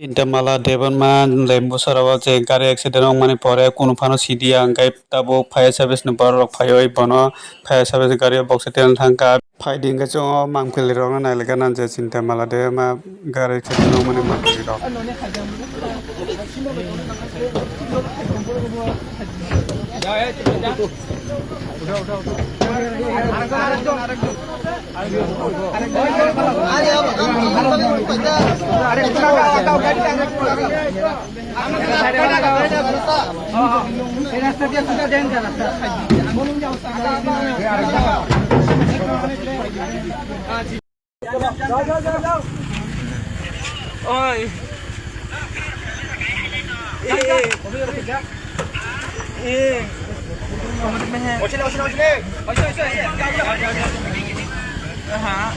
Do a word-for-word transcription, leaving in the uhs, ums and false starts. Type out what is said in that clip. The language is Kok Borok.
Chintamala Debbarma Lembusara o je gari accident wngmani pore kunu phano sidiya, hwnkhe tabuk fire service ni borok rok phaiwi bono fire service gari o boksa tenna thangkha. Phaidi hwnkhe chwng o Mangpili rokno nailaikha nang je Chintamala Debbarma gari accident wngmani mangpili rok. Oi. Eh, eh. Eh. Aha.